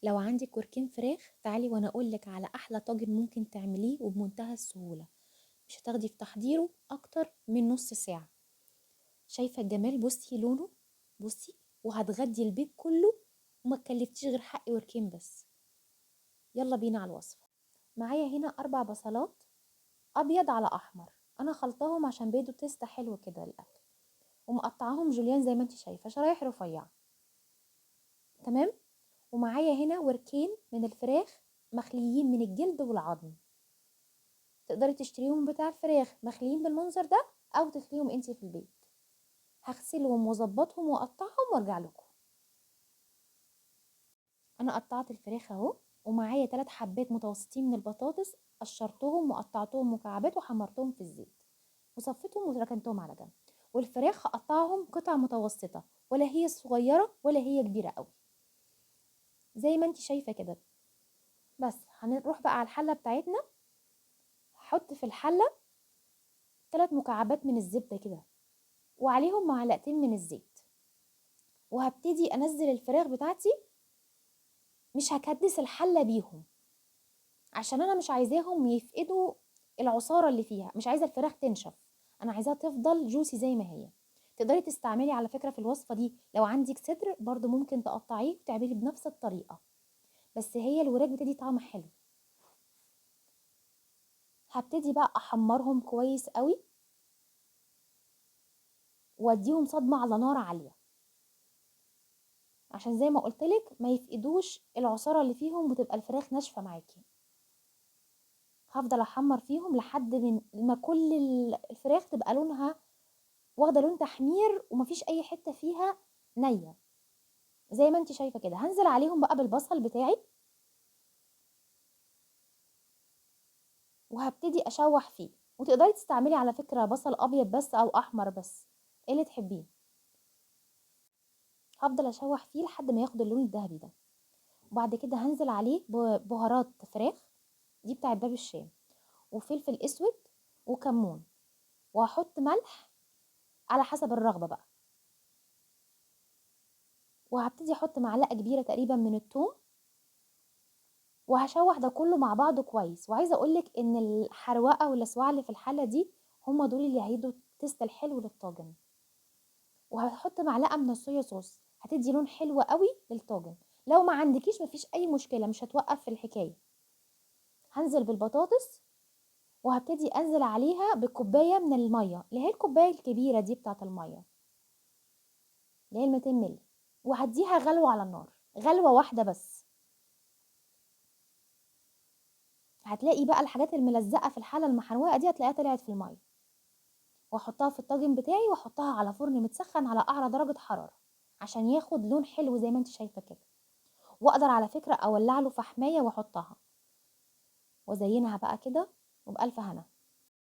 لو عندك وركين فراخ تعالي وانا اقولك على احلى طاجن ممكن تعمليه وبمنتهى السهولة، مش هتاخدي في تحضيره اكتر من نص ساعة. شايفة الجمال؟ بصي لونه، بصي، وهتغدي البيت كله وما تكلفتيش غير حق وركين بس. يلا بينا على الوصفة. معايا هنا 4 بصلات ابيض على احمر، انا خلطاهم عشان بيدوا taste حلو كده للاكل، ومقطعاهم جوليان زي ما انت شايفة، شرايح رفيعة. تمام. ومعايا هنا وركين من الفراخ مخليين من الجلد والعظم، تقدري تشتريهم بتاع الفراخ مخليين بالمنظر ده او تخليهم انتي في البيت. هغسلهم واظبطهم واقطعهم وارجع لكم. انا قطعت الفراخ اهو، ومعايا 3 حبات متوسطين من البطاطس قشرتهم وقطعتهم مكعبات وحمرتهم في الزيت وصفيتهم وركنتهم على جنب. والفراخ هقطعهم قطع متوسطة، ولا هي صغيرة ولا هي كبيرة قوي، زي ما انت شايفة كده. بس هنروح بقى على الحلة بتاعتنا. هحط في الحلة 3 مكعبات من الزبدة كده، وعليهم معلقتين من الزيت، وهبتدي انزل الفراخ بتاعتي. مش هكدس الحلة بيهم عشان انا مش عايزاهم يفقدوا العصارة اللي فيها، مش عايزة الفراخ تنشف، انا عايزاها تفضل جوسي زي ما هي. تقدري تستعملي على فكرة في الوصفة دي لو عندك صدر برضو ممكن تقطعيه وتعملي بنفس الطريقة، بس هي الوراك بتدي طعم حلو. هبتدي بقى احمرهم كويس قوي واديهم صدمة على نار عالية، عشان زي ما قلتلك ما يفقدوش العصارة اللي فيهم وتبقى الفراخ ناشفة معاكي. هفضل احمر فيهم لحد ما كل الفراخ تبقى لونها واخدة لون تحمير ومفيش اي حتة فيها نية، زي ما انت شايفة كده. هنزل عليهم بقى بالبصل بتاعي وهبتدي اشوح فيه. وتقدري تستعملي على فكرة بصل ابيض بس او احمر بس، ايه اللي تحبيه. هفضل اشوح فيه لحد ما ياخد اللون الذهبي ده. وبعد كده هنزل عليه بهارات فراخ دي بتاعت باب الشام، وفلفل اسود وكمون، وهحط ملح على حسب الرغبة بقى. وهبتدي احط معلقة كبيرة تقريبا من الثوم، وهشوح ده كله مع بعضه كويس. وعايزة اقولك ان الحروقة واللسوعة اللي في الحلة دي هما دول اللي هيدوا التست الحلو للطاجن. وهحط معلقة من الصويا صوص، هتدي لون حلو قوي للطاجن. لو ما عندكيش مفيش اي مشكلة، مش هتوقف في الحكاية. هنزل بالبطاطس وهبتدي انزل عليها بكوباية من المية، اللي هي الكوباية الكبيرة دي بتاعة المية اللي هي 200 مللي، وهديها غلوة على النار، غلوة واحدة بس. هتلاقي بقى الحاجات الملزقة في الحلة المحروقة دي هتلاقيها طلعت في المية. واحطها في الطاجن بتاعي واحطها على فرن متسخن على اعلى درجة حرارة عشان ياخد لون حلو زي ما انت شايفة كده. واقدر على فكرة اولع له فحماية واحطها وازينها بقى كده، وبألف هنا.